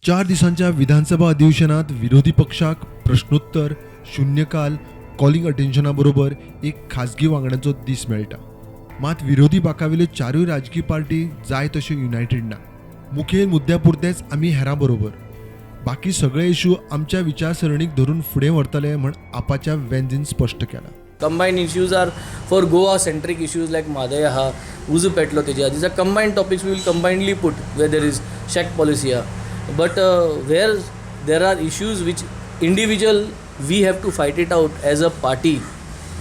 4 दिसांच्या विधानसभा अधिवेशनात विरोधी पक्षाक प्रश्नोत्तर, शून्यकाल, कॉलिंग अटेन्शना बरोबर एक खाजगी वांगड्यांचो दीस मेळटा. मात विरोधी बाकावेल्यो चारूय राजकीय पार्टी जाय तश्यो युनायटेड ना. मुखेल मुद्द्या पुरतेच आमी हेरां बरोबर, बाकी सगळे इशू आमच्या विचारसरणीक धरून फुडें व्हरतले म्हण आपाच्या वेंझीन स्पश्ट केलां. Combined issues are for Goa centric issues like Mhadei आहा, उजो पेटलो तेजे. These are combined topics. We will combinedly put where there is shack policy आहा, but where there are issues which individual we have to fight it out as a party,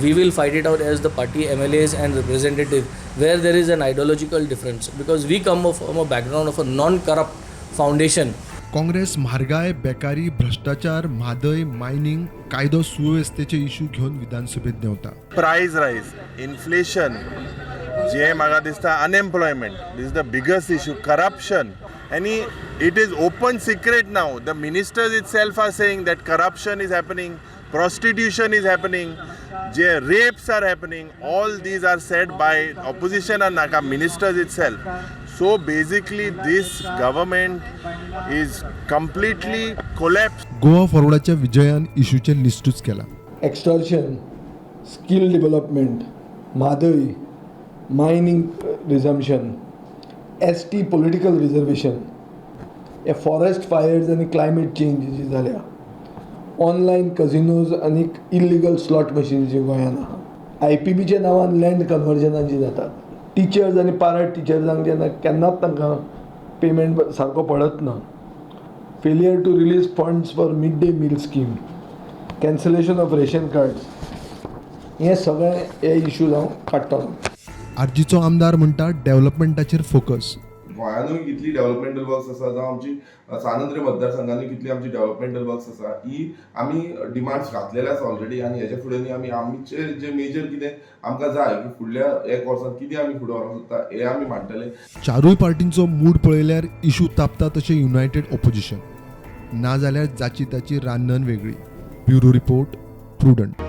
we will fight it out as the party MLAs and representative where there is an ideological difference, because we come from a background of a non-corrupt foundation. Congress म्हारगाय, बेकारी, भ्रष्टाचार, Mhadei, mining, कायदो सुवेवस्थेचे issue घेवन विधानसभेत देंवता. प्रायस रायज, inflation जे म्हाका दिसता, unemployment, this is the biggest issue, corruption. आनी it is open secret now, the ministers itself are saying that corruption is happening, prostitution is happening, J rapes are happening. All these are said by opposition नाका, ministers itself. So basically, this government is completely collapse. Goa फॉरवर्डाच्या विजयान इशूचें लिस्टूच केलां. Extortion, skill development, Mhadei, mining resumption, ST political reservation, हे forest fires आनी climate change जी जाल्या, online कझिनोज आनी illegal slot machine जी गोंयांत आहा, आय पी बीच्या नांवान लँड कन्वर्जनां जी जातात, टिचर्स आनी पारा टिचर्सांक जेन्ना केन्नाच तांकां पेमेंट सारको पडत ना, failure to release funds for mid day meal scheme, cancellation of ration cards, हे सगळे हे इश्यूज हांव काडटलो. आरजीचो आमदार म्हणटा, डेव्हलपमेंटाचेर फोकस. गोंयानूय कितली डेव्हलपमेंटल वर्क्स आसा, जावं आमची सांत मतदारसंघानूय कितली आमची डेव्हलपमेंटल वर्क्स आसा, ही आमी डिमांड्स घातलेले आसा ऑलरेडी. आनी हेच्या फुडें आमी आमचे जे मेजर कितें आमकां जाय की फुडल्या एक वर्सांत कितें आमी फुडें व्हरूंक सोदता, हें आमी मांडटले. चारूय पार्टींचो मूड पळयल्यार इशू तापता तशें युनायटेड ऑपोजिशन, नाजाल्यार जाची ताची रान्नन वेगळी. Bureau report, prudent.